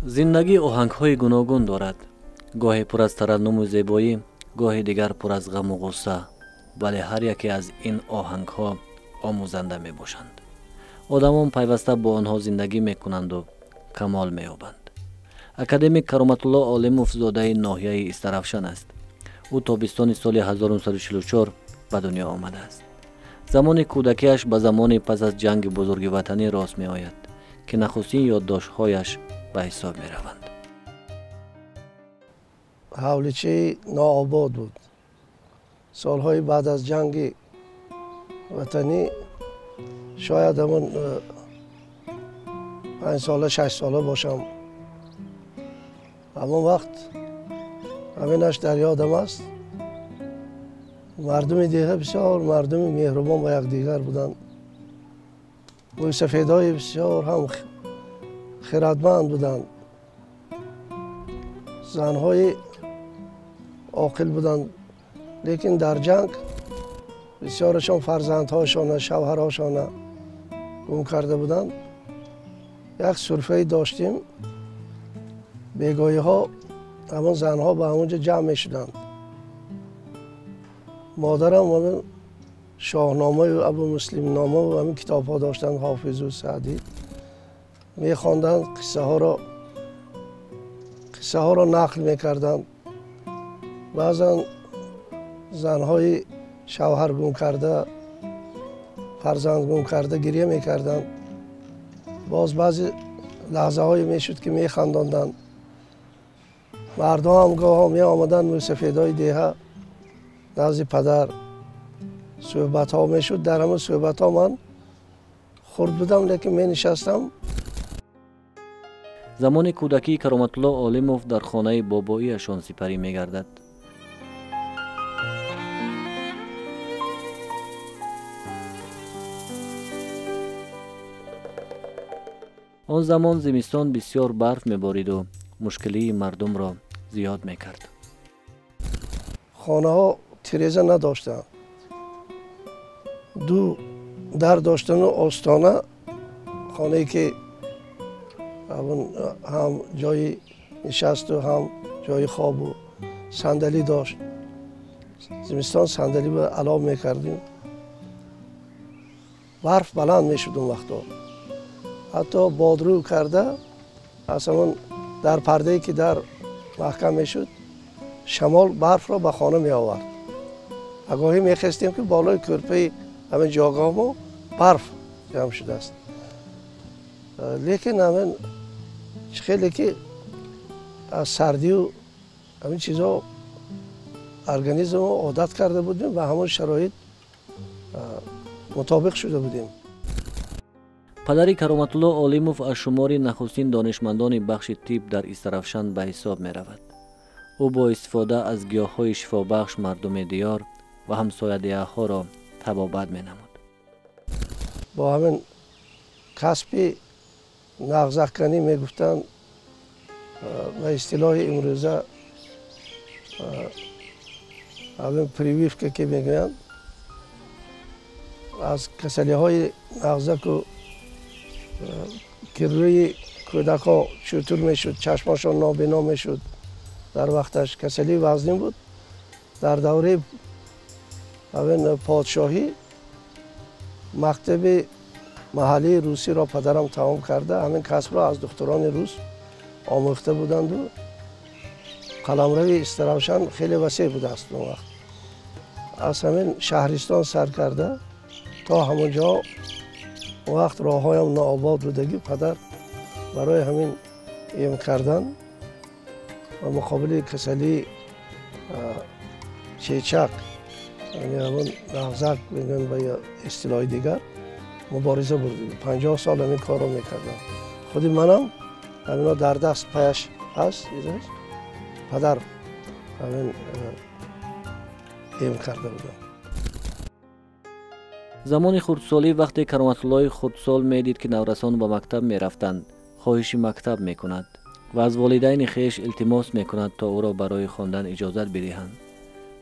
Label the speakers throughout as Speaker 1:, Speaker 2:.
Speaker 1: Зиндагӣ оҳангҳои гуногун дорад. Гоҳе пур аз тараннуму зебоӣ, гоҳе дигар пур аз ғаму ғусса. Вале ҳар яке аз ин оҳангҳо омӯзанда мебошанд. Одамон пайваста бо онҳо зиндагӣ мекунанду камол меёбанд. Академик Кароматулло Олимов зодаи ноҳияи Истаравшан аст. Ӯ тобистони соли 1944 ба дунё омадааст. Замони кӯдакиаш ба замони пас аз ҷанги бузурги ватанӣ рост меояд, ки нахустин ёддоштҳояш ба ҳисоб мераванд.
Speaker 2: Ҳавличаи нообод буд. Солҳои баъд аз ҷанги ватанӣ шояд ҳамон 5 сола, 6 сола бошам. Ҳамон вақт ҳаминаш дар ёдам аст. Мардуми деҳа бисёр мардуми меҳрубон ба якдигар буданд. Мӯйсафедҳои бисёр ҳам хирадманд буданд. Занҳои оқил буданд, лекин дар ҷанг бисёрашон фарзандҳошона, шавҳарҳошона гум карда буданд. Як сурфае доштем, бегоҳиҳо ҳамон занҳо ба ҳамонҷо ҷамъ мешуданд. Модарам ҳамин шоҳномаю Абумуслимнома ва ҳамин китобҳо доштанд, Ҳофизу Саъдӣ мехонданд, қиссаҳоро нақл мекарданд. Баъзан занҳои шавҳар гум карда, фарзанд гум карда гиря мекарданд. Боз баъзе лаҳзаҳое мешуд, ки механдонданд. Мардҳо ҳам гоҳо меомаданд мӯйсафедҳои деҳа назди падар, суҳбатҳо мешуд. Дар ҳамон суҳбатҳо ман хурд будам, лекин менишастам.
Speaker 1: Замони кӯдакии Кароматулло Олимов дар хонаи бобоиашон сипарӣ мегардад. Он замон зимистон бисёр барф мебориду мушкилии мардумро зиёд мекард.
Speaker 2: Хонаҳо тиреза надоштанд, ду дар доштану остона, хонае ки ҳам ҷои нишасту ҳам ҷои хобу сандалӣ дошт. Зимистон сандалӣ ба алов мекардем. Барф баланд мешуд он вақтҳо. Ҳатто бодрӯ карда аз ҳамон дар пардае ки дар маҳкам мешуд, шамол барфро ба хона меовард. Агоҳӣ мехестем, ки болои кӯрпаи ҳамин ҷойгоҳ мо барф ҷамъ шудааст. Лекин ҳамин хеле ки аз сардию ҳамин чизҳо организмро одат карда будем ва ҳамон шароит мутобиқ шуда будем.
Speaker 1: Падари Кароматулло Олимов аз шумори нахустин донишмандони бахши тиб дар Истаравшан ба ҳисоб меравад. Ӯ бо истифода аз гиёҳҳои шифобахш мардуми диёр ва ҳамсоядеҳаҳоро табобат менамуд.
Speaker 2: Бо ҳамин касби нағзакканӣ мегуфтанд, ба истилоҳи имрӯза ҳамин прививка ки мегӯянд, аз касалиҳои нағзаку ки рӯи кӯдакҳо чутур мешуд, чашмошон нобино мешуд, дар вақташ касалии вазнин буд. Дар давраи ҳамин подшоҳӣ мактаби маҳаллии русиро падарам тамом карда, ҳамин касбро аз духтурони рус омӯхта буданду қаламрави Истаравшан хеле васеъ будааст он вақт. Аз ҳамин шаҳристон сар карда то ҳамон ҷо он вақт роҳҳоям нообод будагӣ, падар барои ҳамин эм кардан ва муқобили касалии чечак, яъне ҳамон нағзак мегӯянд ба истилоҳи дигар, мубориза бурд. 50 сол ҳамин корро мекардам. Худи манам ҳамино дар даст паяш ҳаст, падар ҳамин эм карда будам.
Speaker 1: Замони хурдсолӣ вақте Кароматуллои хурдсол медид, ки наврасон ба мактаб мерафтанд, хоҳиши мактаб мекунад ва аз волидайни хеш илтимос мекунад, то ӯро барои хондан иҷозат бидиҳанд.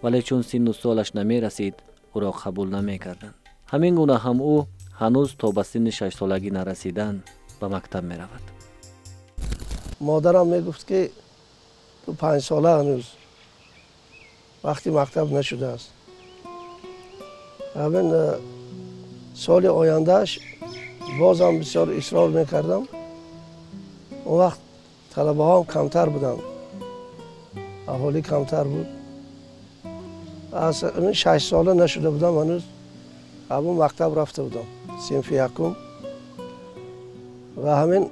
Speaker 1: Вале чун синну солаш намерасид, ӯро қабул намекарданд. Ҳамин гуна ҳам ӯ ҳанӯз то ба синни 6-солагӣ нарасидан ба мактаб меравад.
Speaker 2: Модарам мегуфт, ки ту 5 сола ҳанӯз, вақти мактаб нашудааст. Ҳамин соли ояндааш бозам бисёр исрор мекардам. Он вақт талабаҳоам камтар буданд, аҳолӣ камтар буд. Аз 6 сола нашуда будам ҳанӯз, ҳамон мактаб рафта будам, синфи якум. Ва ҳамин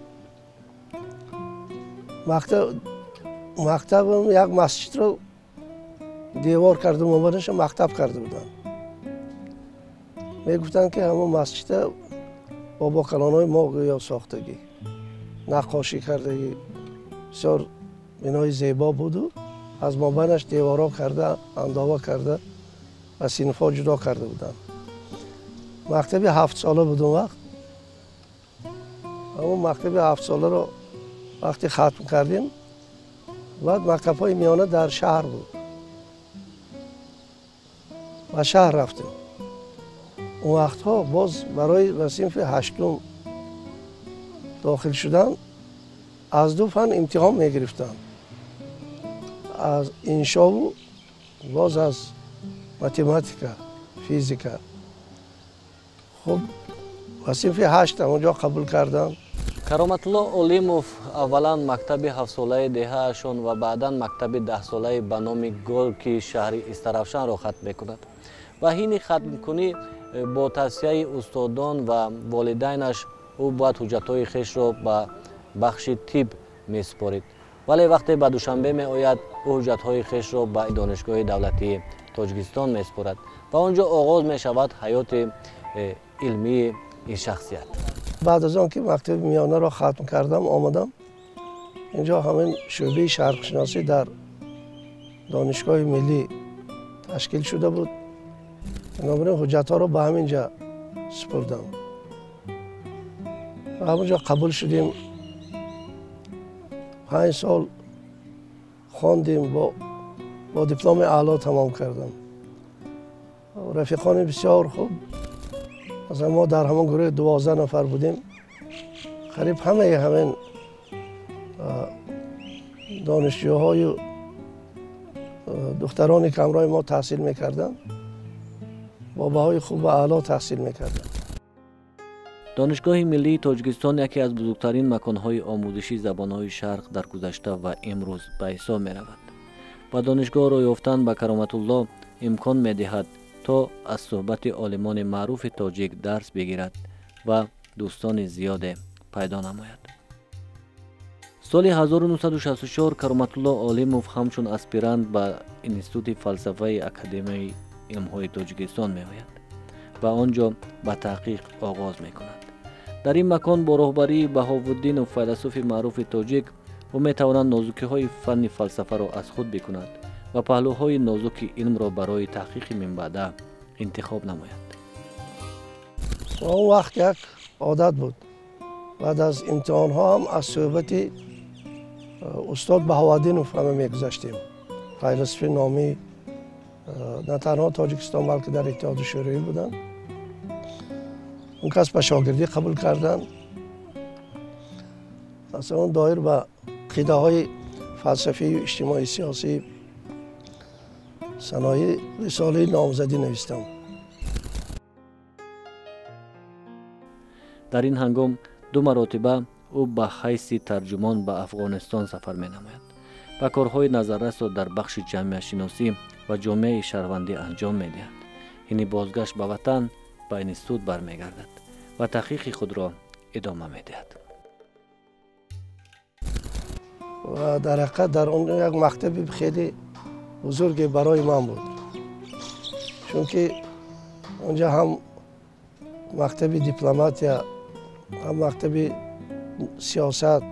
Speaker 2: мактабам як масҷидро девор карда омадаша мактаб карда буданд. Мегуфтанд, ки ҳамон масҷида бобокалонҳои мо гӯё сохтагӣ, наққошӣ кардагӣ, бисёр бинои зебо буду аз мобайнаш деворҳо карда, андова карда ва синфҳо ҷудо карда буданд. Мактаби 7 сола буд он вақт. Ҳамон мактаби 7 соларо вақте хатм кардем, баъд мактабҳои миёна дар шаҳр буд, ба шаҳр рафтем. Он вақтҳо боз барои ба синфи 8 дохил шудан аз 2 фан имтиҳон мегирифтанд, аз иншову боз аз математика, физика. Хуб, ба синфи 8 онҷо қабул карданд.
Speaker 1: Кароматулло Олимов аввалан мактаби 7-солаи деҳаашон ва баъдан мактаби 10-солаи ба номи Горки шаҳри Истаравшанро хатм мекунад. Ва ҳини хатмкунӣ бо тавсияи устодон ва волидайнаш ӯ бояд ҳуҷҷатҳои хешро ба бахши тиб месупорид. Вале вақте ба Душанбе меояд, ӯ ҳуҷҷатҳои хешро ба Донишгоҳи давлатии Тоҷикистон месупорад ва он ҷо оғоз мешавад ҳаёти илмии ин шахсият.
Speaker 2: Баъд аз он ки мактаби миёнаро хатм кардам, омадам инҷо, ҳамин шӯъбаи шарқшиносӣ дар Донишгоҳи миллӣ ташкил шуда буд. Бинобар ин ҳуҷҷатҳоро ба ҳамин ҷо супурдам. Ҳамон ҷо қабул шудем. 5 сол хондем, бо дипломи аъло тамом кардам. Рафиқони бисёр хуб, масалан мо дар ҳамон гурӯҳи 12 нафар будем. Қариб ҳамаи ҳамин донишҷӯҳою духтароне ки ҳамроҳи мо таҳсил мекарданд, бо баҳои хуб ва аъло таҳсил мекарданд.
Speaker 1: Донишгоҳи миллии Тоҷикистон яке аз бузургтарин маконҳои омӯзиши забонҳои шарқ дар гузашта ва имрӯз ба ҳисоб меравад. Ба донишгоҳро ёфтан ба Кароматулло имкон медиҳад, то аз суҳбати олимони маъруфи тоҷик дарс бигирад ва дӯстони зиёде пайдо намояд. Соли 1964 Кароматулло Олимов ҳамчун аспирант ба Институти фалсафаи Академияи илмҳои Тоҷикистон меояд ва он ҷо ба таҳқиқ оғоз мекунад. Дар ин макон бо роҳбарии Баҳовуддинов, файласуфи маъруфи тоҷик, ӯ метавонад нозукиҳои фанни фалсафаро аз худ бикунад ва паҳлӯҳои нозуки илмро барои таҳқиқи минбаъда интихоб намояд.
Speaker 2: Он вақт як одат буд, баъд аз имтиҳонҳо ҳам аз суҳбати устод Баҳовуддинов ҳама мегузаштем. Файласуфи номӣ на танҳо Тоҷикистон, балки дар Иттиҳоди Шӯравӣ буданд. Он кас ба шогирдӣ қабул карданд. Масалан, доир ба қидаҳои фалсафию иҷтимоӣ сиёсӣ саноӣ рисолаи номзадӣ навистам.
Speaker 1: Дар ин ҳангом 2 маротиба ӯ ба ҳайси тарҷумон ба Афғонистон сафар менамояд ва корҳои назаррасро дар бахши ҷамъиятшиносӣ ва ҷомеаи шаҳрвандӣ анҷом медиҳад. Ҳини бозгашт ба ватан ба институт бармегардад ва таҳқиқи худро идома медиҳад.
Speaker 2: Ва дар ҳақиқат дар он як мактаби хеле бузурге барои ман буд, чунки онҷо ҳам мактаби дипломатия, ҳам мактаби сиёсат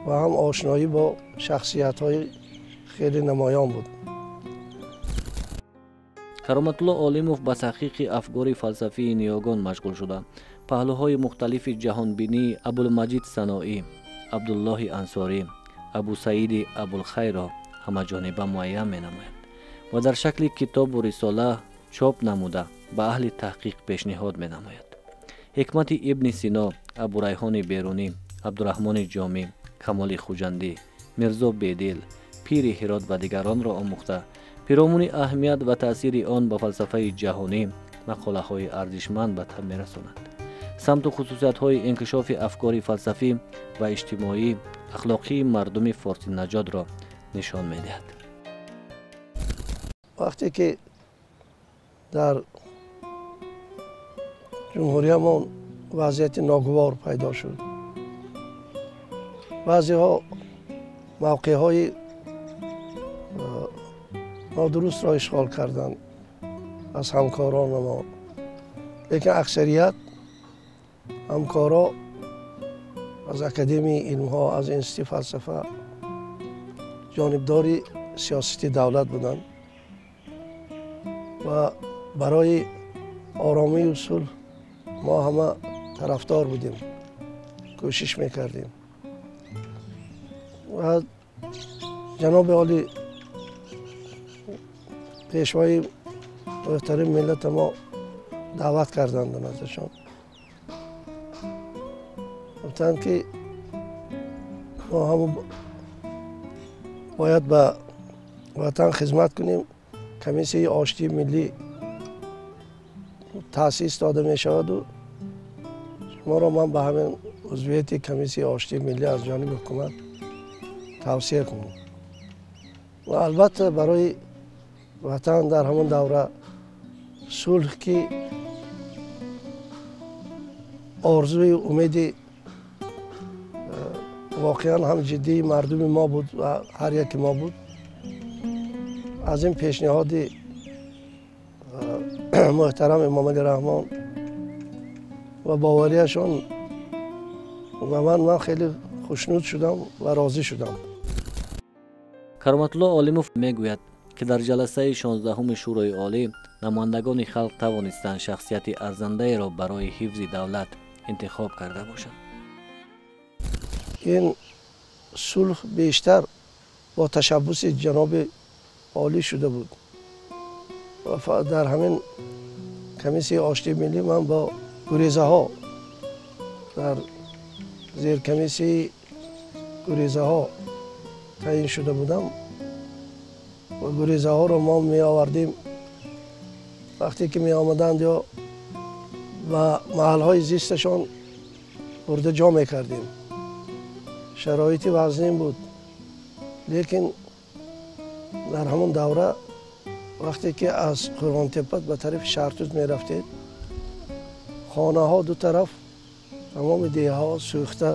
Speaker 2: ва ҳам ошноӣ бо шахсиятҳои хеле намоён буд.
Speaker 1: Кароматулло Олимов ба таҳқиқи афкори фалсафии ниёгон машғул шуда, паҳлӯҳои мухталифи ҷаҳонбинии Абулмаҷид Саноӣ, Абдуллоҳи Ансорӣ, Абусаиди Абулхайрро ҳамаҷониба муайян менамояд ва дар шакли китобу рисола чоп намуда ба аҳли таҳқиқ пешниҳод менамояд. Ҳикмати Ибни Сино, Абурайҳони Берунӣ, Абдураҳмони Ҷомӣ, Камоли Хуҷандӣ, Мирзо Бедил, Пири Ҳирот ва дигаронро омӯхта, пиромуни аҳамият ва таъсири он ба фалсафаи ҷаҳонӣ мақолаҳои арзишманд ба таб мерасонад. Самту хусусиятҳои инкишофи афкори фалсафӣ ва иҷтимоӣ ахлоқии мардуми форсинаҷодро нишон медиҳад.
Speaker 2: Вақте ки дар ҷумҳуриямон вазъияти ногувор пайдо шуд, баъзеҳо мавқеъҳои нодурустро ишғол карданд аз ҳамкорони мо, лекин аксарият ҳамкоро аз Академияи илмҳо, аз Институти фалсафа ҷонибдори сиёсати давлат буданд ва барои оромию сулҳ мо ҳама тарафдор будем, кӯшиш мекардем. Ва ҷаноби олӣ пешвои муҳтарами миллата мо даъват карданд наздашон, гуфтанд ки мо ҳама бояд ба ватан хизмат кунем. Комиссияи оштии миллӣ таъсис дода мешаваду шуморо ман ба ҳамин узвияти комиссияи оштии миллӣ аз ҷониби ҳукумат тавсия кунам. Ва албатта барои ватан дар ҳамон давра сулҳ ки орзуи умеди воқеан ҳам ҷиддии мардуми мо буд ва ҳар яки мо буд, аз ин пешниҳоди муҳтарам Эмомалӣ Раҳмон ва боварияшон ба ман хеле хушнуд шудам ва розӣ шудам.
Speaker 1: Кароматулло Олимов мегӯяд, ки дар ҷаласаи 16-уми Шӯрои Олӣ намояндагони халқ тавонистанд шахсияти арзандаеро барои ҳифзи давлат интихоб карда бошанд.
Speaker 2: Ин сулҳ бештар бо ташаббуси ҷаноби олӣ шуда буд. Дар ҳамин комиссияи оштии миллӣ ман бо гурезаҳо дар зеркомиссияи гурезаҳо таъин шуда будам ва гурезаҳоро мо меовардем. Вақте ки меомаданд ё ба маҳалҳои зисташон бурда ҷо мекардем. Шароити вазнин буд, лекин дар ҳамон давра вақте ки аз Қурғонтеппа ба тарафи Шаҳртуз мерафтед, хонаҳо ду тараф тамоми деҳаҳо сӯхта,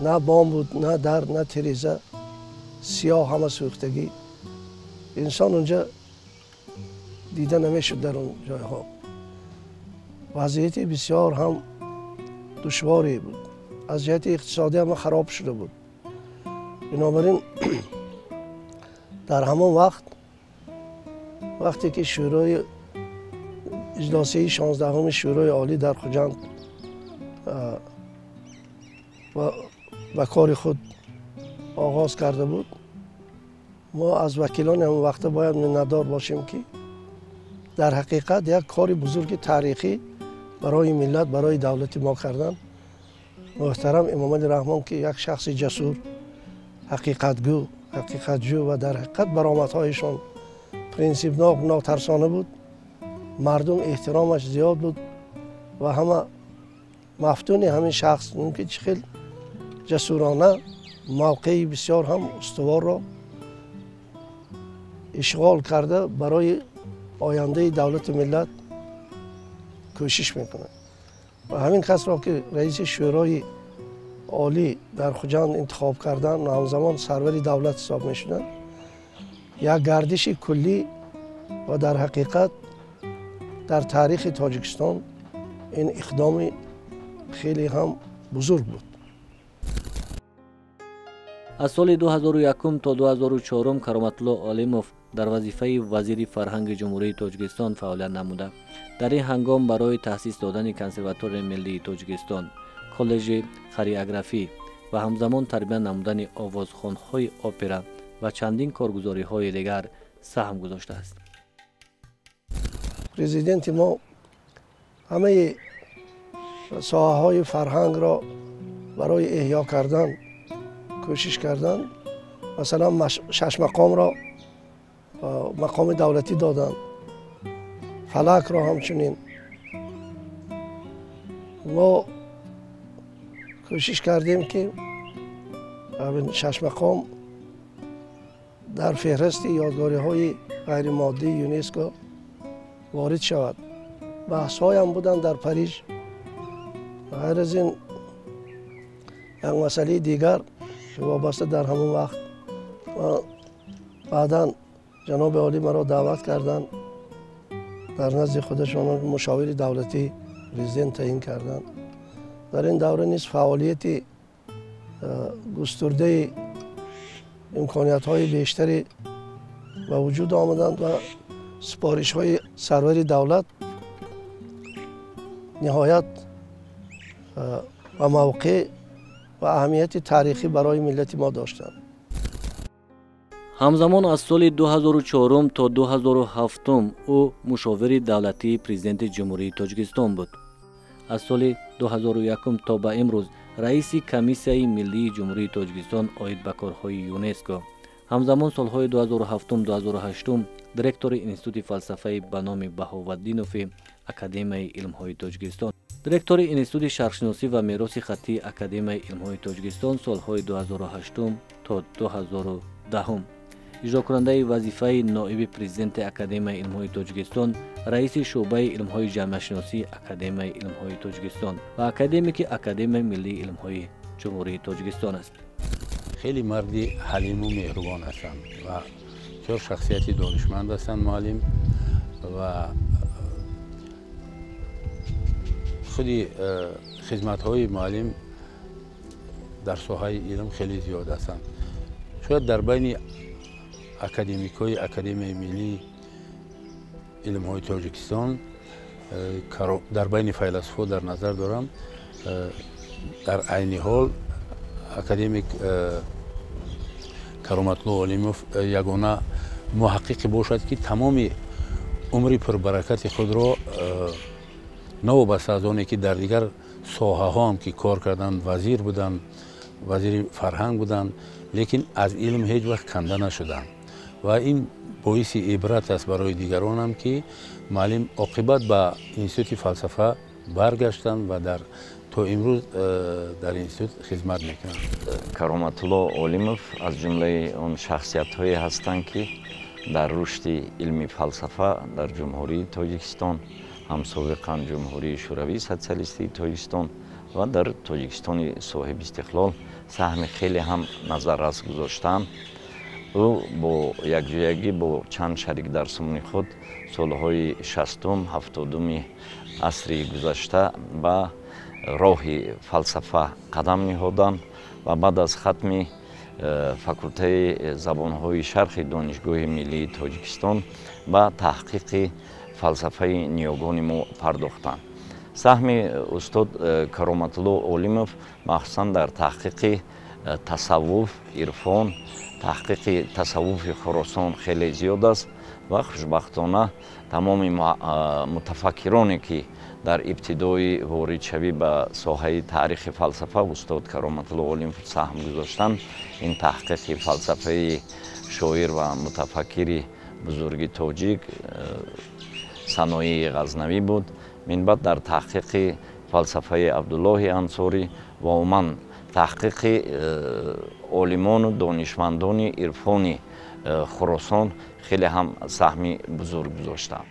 Speaker 2: на бом буд, на дар, на тиреза, сиёҳ ҳама сӯхтагӣ. Инсон унҷа дида намешуд дар он ҷойҳо. Вазъияти бисёр ҳам душворе буд, аз ҷиҳати иқтисодӣ ҳама хароб шуда буд. Бинобар ин дар ҳамон вақт вақте ки шӯрои иҷлосияи 16-уми Шӯрои Олӣ дар Хуҷанд ба кори худ оғоз карда буд, мо аз вакилони ҳамон вақта бояд миннатдор бошем, ки дар ҳақиқат як кори бузурги таърихӣ барои миллат, барои давлати мо карданд. Муҳтарам Эмомалӣ Раҳмон, ки як шахси ҷасур, ҳақиқатгӯ, ҳақиқатҷӯ ва дар ҳақиқат баромадҳояшон принсипнок, нотарсона буд, мардум эҳтиромаш зиёд буд ва ҳама мафтуни ҳамин шахс, ки чӣ хел ҷасурона мавқеи бисёр ҳам устуворро ишғол карда барои ояндаи давлату миллат кӯшиш мекунад. Ва ҳамин касро ки раиси Шӯрои Олӣ дар Хуҷанд интихоб карданд ва ҳамзамон сарвари давлат ҳисоб мешуданд, як гардиши куллӣ ва дар ҳақиқат дар таърихи Тоҷикистон ин иқдоми хеле ҳам бузург буд.
Speaker 1: Аз соли 2001 то 2004 Кароматулло Олимов дар вазифаи вазири фарҳанги Ҷумҳурии Тоҷикистон фаъолият намуда. Дар ин ҳангом барои таъсис додани Консерваторияи миллии Тоҷикистон, коллеҷи хореографӣ ва ҳамзамон тарбия намудани овозхонҳои опера ва чандин коргузориҳои дигар саҳм гузоштааст.
Speaker 2: Президенти мо ҳамаи соҳаҳои фарҳангро барои эҳё кардан кӯшиш карданд. Масалан, шашмақомро мақоми давлатӣ доданд, фалакро ҳамчунин. Мо кӯшиш кардем, ки шашмақом дар феҳристи ёдгориҳои ғайримоддии ЮНЕСКО ворид шавад. Баҳсҳоям буданд дар Париж. Ғайр аз ин, як масъалаи дигар, ки вобаста дар ҳамон вақт баъдан ҷаноби олӣ маро даъват карданд, дар назди худашон мушовири давлатӣ президент таъин карданд. Дар ин давра низ фаъолияти густурдаи имкониятҳои бештаре ба вуҷуд омаданд ва супоришҳои сарвари давлат ниҳоят ба мавқеъ ва аҳамияти таърихӣ барои миллати мо доштанд.
Speaker 1: Ҳамзамон аз соли 2004 то 2007 ӯ мушовири давлатии президенти Ҷумҳурии Тоҷикистон буд. Аз соли 2001 то ба имрӯз раиси Комиссияи миллии Ҷумҳурии Тоҷикистон оид ба корҳои ЮНЕСКО. Ҳамзамон солҳои 2007-2008 директори Институти фалсафаи ба номи Баҳоваддинови Академияи илмҳои Тоҷикистон, директори Институти шарқшиносӣ ва мероси хаттии Академияи илмҳои Тоҷикистон солҳои 2008 то 2010, иҷрокунандаи вазифаи ноиби президенти Академияи илмҳои Тоҷикистон, раиси шӯъбаи илмҳои ҷамъиятшиносии Академияи илмҳои Тоҷикистон ва академики Академияи миллии илмҳои Ҷумҳурии Тоҷикистон аст.
Speaker 3: Хеле марди ҳалиму меҳрубон ҳастанд ва бисёр шахсияти донишманд ҳастанд муаллим ва худи хизматҳои муаллим дар соҳаи илм хеле зиёд ҳастанд. Шояд дар байни академикҳои Академияи миллии илмҳои Тоҷикистон, дар байни файласуфҳо дар назар дорам, дар айни ҳол академик Кароматулло Олимов ягона муҳаққиқе бошад, ки тамоми умри пурбаракати худро новобаста аз оне ки дар дигар соҳаҳо ҳам ки кор карданд, вазир буданд, вазири фарҳанг буданд, лекин аз илм ҳеҷ вақт канда нашуданд. Ва ин боиси ибрат аст барои дигаронам, ки муаллим оқибат ба институти фалсафа баргаштанд ва дар то имрӯз дар институт хизмат мекунанд.
Speaker 4: Кароматулло Олимов аз ҷумлаи он шахсиятҳое ҳастанд, ки дар рушди илми фалсафа дар Ҷумҳурии Тоҷикистон, ҳам собиқан Ҷумҳурии Шӯравии Социалистии Тоҷикистон ва дар Тоҷикистони соҳиби истиқлол саҳми хеле ҳам назаррас гузоштанд. Ӯ бо якҷоягӣ бо чанд шарик дарсумони худ солҳои 60-ум, 70-уми асри гузашта ба роҳи фалсафа қадам ниҳоданд ва баъд аз хатми факултаи забонҳои шарқи Донишгоҳи миллии Тоҷикистон ба таҳқиқи фалсафаи ниёгони мо пардохтанд. Саҳми устод Кароматулло Олимов махсусан дар таҳқиқи тасаввуф, ирфон, таҳқиқи тасаввуфи Хуросон хеле зиёд аст ва хушбахтона тамоми мутафаккироне, ки дар ибтидои воридшавӣ ба соҳаи таърихи фалсафа устод Кароматулло Олимов саҳм гузоштанд, ин таҳқиқи фалсафаи шоир ва мутафаккири бузурги тоҷик Саноии Ғазнавӣ буд. Минбаъд дар таҳқиқи фалсафаи Абдуллоҳи Ансорӣ ва умуман таҳқиқи олимону донишмандони ирфони Хуросон хеле ҳам саҳми бузург гузоштанд.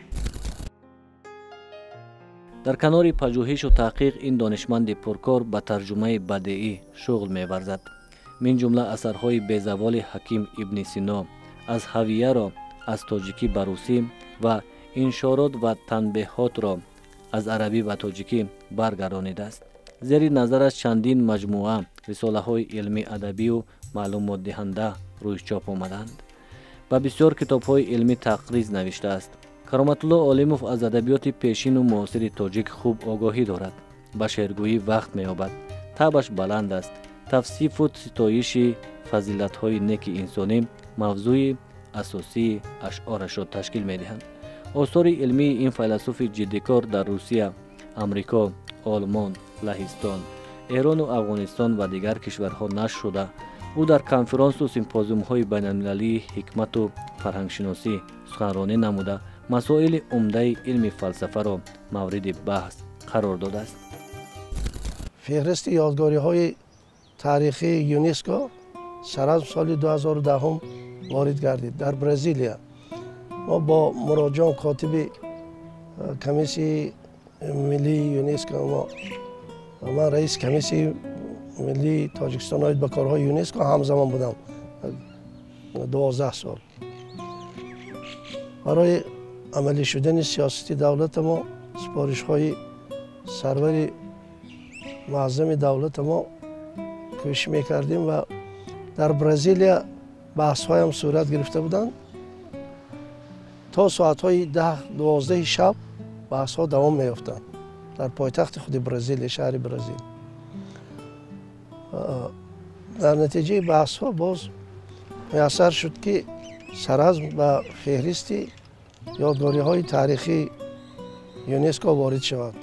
Speaker 1: Дар канори пажӯҳишу таҳқиқ ин донишманди пуркор ба тарҷумаи бадеӣ шуғл меварзад. Мин ҷумла асарҳои безаволи Ҳаким Ибни Сино аз ҳавияро аз тоҷикӣ ба русӣ ва иншорот ва танбеҳотро аз арабӣ ба тоҷикӣ баргардонидааст. Зери назараш чандин маҷмӯа рисолаҳои илмӣ, адабию маълумотдиҳанда рӯи чоп омаданд. Ба бисёр китобҳои илмӣ тақриз навиштааст. Кароматулло Олимов аз адабиёти пешину муосири тоҷик хуб огоҳӣ дорад. Ба шеъргӯӣ вақт меёбад. Табаш баланд аст. Тавсифу ситоиши фазилатҳои неки инсонӣ мавзӯи асосии ашъорашро ташкил медиҳанд. Осори илмии ин файласуфи ҷиддикор дар Русия, Амрико, Олмон, Лаҳистон, Эрону Афғонистон ва дигар кишварҳо нашр шуда, Ӯ дар конференсу симпозиумҳои байналмилалии ҳикмату фарҳангшиносӣ суханронӣ намуда, масоили умдаи илми фалсафаро мавриди баҳс қарор додааст.
Speaker 2: Феҳристи ёдгориҳои таърихии ЮНЕСКО Саразм соли 2010 ворид гардид дар Бразилия. Мо бо Муроҷон, котиби комиссияи миллии ЮНЕСКО, ман раиси комиссияи миллии Тоҷикистон оид ба корҳои ЮНЕСКО ҳамзамон будам 12 сол. Барои амалӣ шудани сиёсати давлати мо, супоришҳои сарвари муаззами давлати мо кӯшиш мекардем ва дар Бразилия баҳсҳоям сурат гирифта буданд. То соатҳои 10-12 шаб баҳсҳо давом меёфтанд дар пойтахти худи Бразилия, шаҳри Бразил. Дар натиҷаи баҳсҳо боз муяссар шуд, ки Саразм ба феҳристи ёдгориҳои таърихии ЮНЕСКО ворид шавад.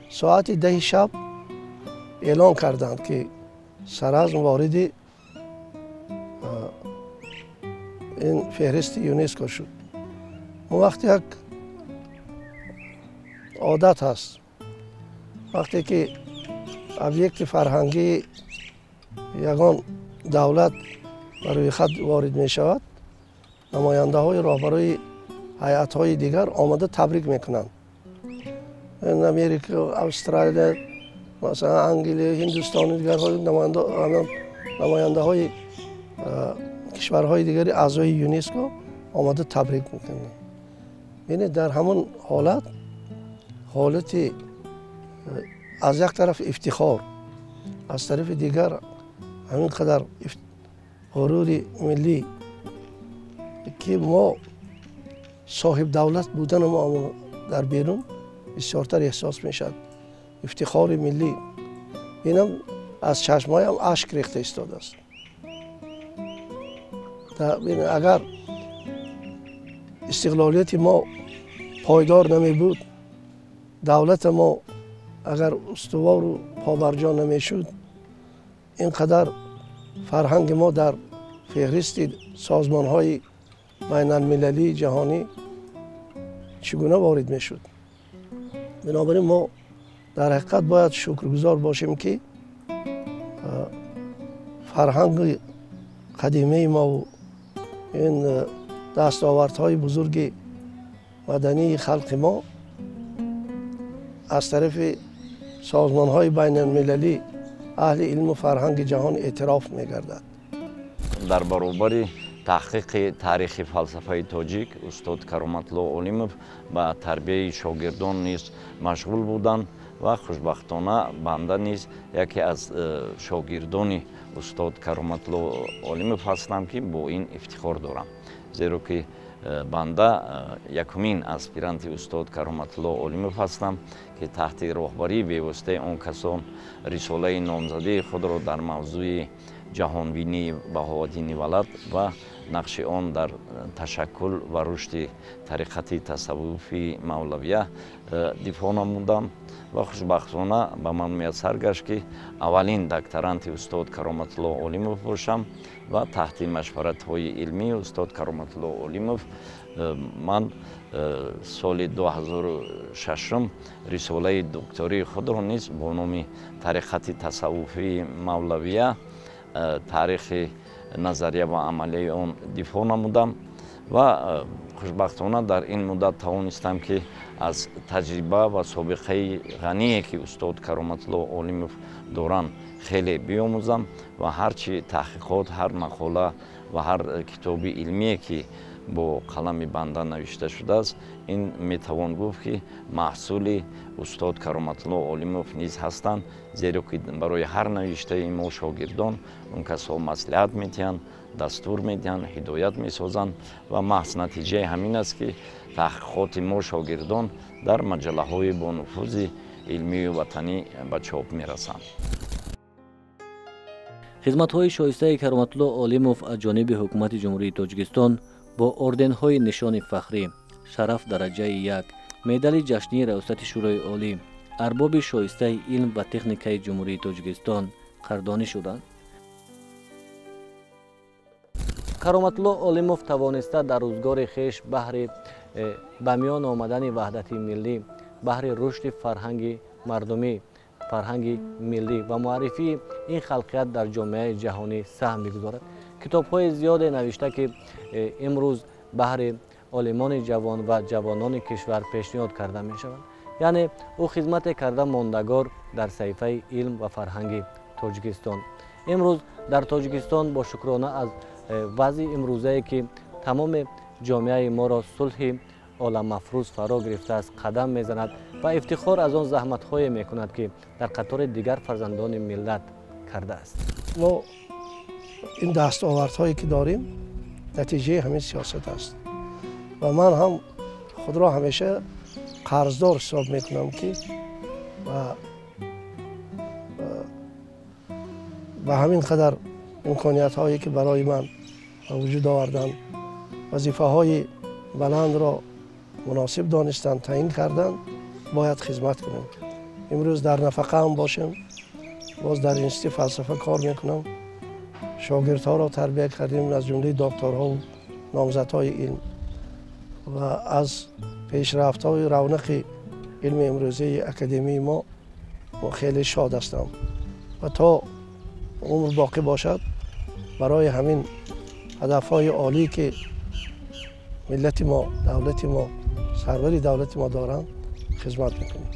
Speaker 2: Соати 10 шаб эълон карданд, ки Саразм вориди ин феҳристи ЮНЕСКО шуд. Он вақт як одат ҳаст, вақте ки объекти фарҳангии ягон давлат ба рӯйхат ворид мешавад, намояндаҳои роҳбарои ҳайатҳои дигар омада табрик мекунанд. Америка, Австралия, масалан Англия, Ҳиндустону дигарҳои намояндаҳои кишварҳои дигари аъзои ЮНЕСКО омада табрик мекунанд. Бинед, дар ҳамон ҳолат, ҳолати аз як тараф ифтихор, аз тарафи дигар ҳамин қадар ғурури миллӣ, ки мо соҳиб давлат будани мо дар берун бисёртар эҳсос мешавад. Ифтихори миллӣ инам аз чашмҳоям ашк рехта истодааст. Агар истиқлолияти мо пойдор намебуд, давлати мо агар устувору побарҷо намешуд, ин қадар фарҳанги мо дар феҳристи созмонҳои байналмилалии ҷаҳонӣ чӣ гуна ворид мешуд? Бинобар ин мо дар ҳақиқат бояд шукргузор бошем, ки фарҳанги қадимаи мову ин дастовардҳои бузурги мадании халқи мо аз тарафи созмонҳои байналмилалӣ, аҳли илму фарҳанги ҷаҳон эътироф мегардад.
Speaker 4: Дар баробари таҳқиқи таърихи фалсафаи тоҷик устод Кароматулло Олимов ба тарбияи шогирдон низ машғул буданд ва хушбахтона банда низ яке аз шогирдони устод Кароматулло Олимов ҳастам, ки бо ин ифтихор дорам, зеро ки банда якумин аспиранти устод Кароматулло Олимов ҳастам, ки таҳти роҳбарии бевоситаи он касон рисолаи номзадии худро дар мавзӯи ҷаҳонбинии Баҳоуддини Валад ва нақши он дар ташаккул ва рушди тариқати тасаввуфи мавлавия дифоъ намудам ва хушбахтона ба ман муяссар гашт, ки аввалин докторанти устод Кароматулло Олимов бошам ва таҳти машваратҳои илмии устод Кароматулло Олимов ман соли 2006 рисолаи доктории худро низ бо номи тариқати тасаввуфии мавлавия, таърихи назария ва амалияи он дифоъ намудам ва хушбахтона дар ин муддат тавонистам, ки аз таҷриба ва собиқаи ғание, ки устод Кароматулло Олимов доранд, хеле биомӯзам ва ҳарчи таҳқиқот, ҳар мақола ва ҳар китоби илмие, ки бо қалами банда навишта шудааст, ин метавон гуфт, ки маҳсули устод Кароматулло Олимов низ ҳастанд, зеро ки барои ҳар навиштаи мо шогирдон он касҳо маслиҳат медиҳанд, дастур медиҳанд, ҳидоят месозанд ва маҳз натиҷаи ҳамин аст, ки таҳқиқоти мо шогирдон дар маҷаллаҳои бонуфузи илмию ватанӣ ба чоп мерасанд.
Speaker 1: Хизматҳои шоистаи Кароматулло Олимов аз ҷониби ҳукумати Ҷумҳурии Тоҷикистон бо орденҳои Нишони фахрӣ, Шараф дараҷаи 1, медали ҷашнии Раёсати Шӯрои Олӣ, арбоби шоистаи илм ва техникаи Ҷумҳурии Тоҷикистон қадрдонӣ шуданд. Кароматулло Олимов тавониста дар рӯзгори хеш баҳри ба миён омадани ваҳдати миллӣ, баҳри рушди фарҳанги мардумӣ, фарҳанги миллӣ ва муаррифии ин халқият дар ҷомеаи ҷаҳонӣ саҳм бигузорад. Китобҳои зиёде навишта, ки имрӯз баҳри олимони ҷавон ва ҷавонони кишвар пешниҳод карда мешаванд. Яъне ӯ хизмате карда мондагор дар саҳифаи илм ва фарҳанги Тоҷикистон. Имрӯз дар Тоҷикистон бо шукрона аз вазъи имрӯзае, ки тамоми ҷомеаи моро сулҳи оламафрӯз фаро гирифтааст, қадам мезанад ва ифтихор аз он заҳматҳое мекунад, ки дар қатори дигар фарзандони миллат кардааст.
Speaker 2: Мо ин дастовардҳое, ки дорем, натиҷаи ҳамин сиёсат аст ва ман ҳам худро ҳамеша қарздор ҳисоб мекунам, ки ба ҳамин қадар имкониятҳое, ки барои ман ба вуҷуд оварданд, вазифаҳои баландро муносиб донистанд, таъин карданд, бояд хизмат кунем. Имрӯз дар нафақа ҳам бошем, боз дар институти фалсафа кор мекунам. Шогирдҳоро тарбия кардем, аз ҷумлаи докторҳову номзадҳои илм, ва аз пешрафтҳои равнақи илми имрӯзаи академияи мо хеле шод ҳастам ва то умр боқӣ бошад, барои ҳамин ҳадафҳои олӣ, ки миллати мо, давлати мо, сарвари давлати мо доранд, хизмат мекунем.